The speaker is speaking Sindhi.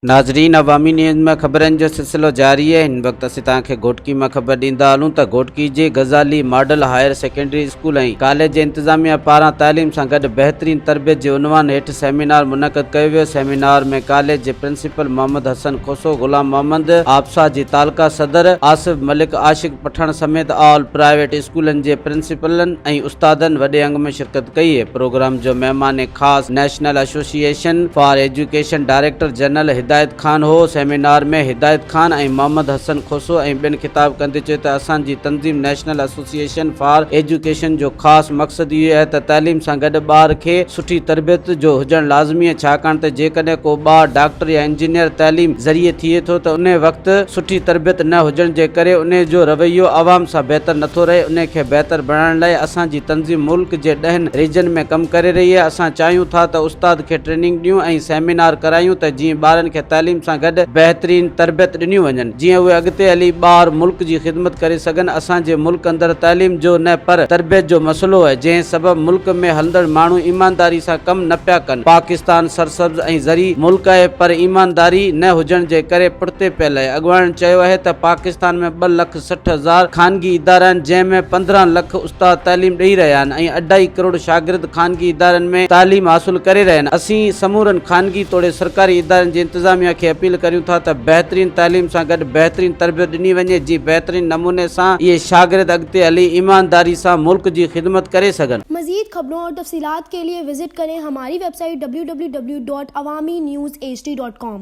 ناظرين عوامي نيوز ۾ خبرن جو سلسلو جاري آهي هن وقت اسين توهان کي گهوٽڪي مان خبر ڏيندا هلون ته گهوٽڪي جي Ghazali model higher secondary school ۽ college جي انتظاميا پاران تعليم سان گڏ بهترين تربيت جي عنوان هيٺ سيمينار منعقد ڪيو ويو سيمينار ۾ ڪاليج جي پرنسپل محمد حسن کوسو غلام محمد آپسا جي تعلقه صدر آصف ملڪ عاشق پٺاڻ سميت آل پرائيويٽ اسڪولن جي پرنسپلن ۽ استادن وڏي انگ ۾ شرڪت ڪئي. پروگرام جو مهمان خاص national association for education director general Hidayat Khan هو. سيمينار ۾ هدايت خان ۽ محمد حسن کوسو ۽ ٻين خطاب ڪندي چيو ته اسان جي تنظيم نيشنل ايسوسيئيشن فار ايجوڪيشن جو خاص مقصد اهو آهي ته تعليم سان گڏ ٻار کي سٺي تربيت جو هجڻ لازمي آهي ڇاڪاڻ ته جيڪڏهن ڪو ٻار ڊاڪٽر يا انجنيئر تعليم ذريعي ٿئي ٿو ته انهي وقت سٺي تربيت نه هجڻ جي ڪري انهي جو رويو عوام سان بهتر نٿو رهي انهي کي بهتر بڻائڻ لاء اسان جي تنظيم ملڪ جي ڏهن ريجن ۾ ڪم ڪري رهي آهي اسان چاهيون ٿا ته استاد کي ٽريننگ ڏيون ۽ سيمينار ڪرايون ته جيئن ٻارن کي تعليم سان گڏ بهترين تربيت ڏنيون وڃن جيئن اهي اڳتي هلي ٻار ملڪ جي خدمت ڪري سگهن اسان جي ملڪ اندر تعليم جو نه پر تربيت جو مسئلو آهي جنهن سبب ملڪ ۾ هلندڙ ماڻهو ايمانداري سان ڪم نه پيا ڪن پاڪستان سرسبز ۽ زرعي ملڪ آهي پر ايمانداري نه هجڻ جي ڪري پٺتي پيل آهي اڳواڻن چيو آهي ته پاڪستان ۾ 2 لک 60 هزار خانگي ادارا آهن جنهن ۾ 15 لک استاد تعليم ڏئي رهيا آهن ۽ اڍائي ڪروڙ شاگرد خانگي ادارن ۾ تعليم حاصل ڪري رهيا آهن اسين سمورن خانگي توڙي سرڪاري ادارن جي انتظاميا کي اپيل ڪريون ٿا ته بهترين تعليم سان گڏ بهترين تربيت ڏني وڃي جيئن بهترين نموني سان اهي شاگرد اڳتي هلي ايمانداري سان ملڪ جي خدمت ڪري سگهن. مزيد خبرون اور تفصيلات کے لئے وزٽ ڪرين ھماري web site www.awamiNewsHD.com.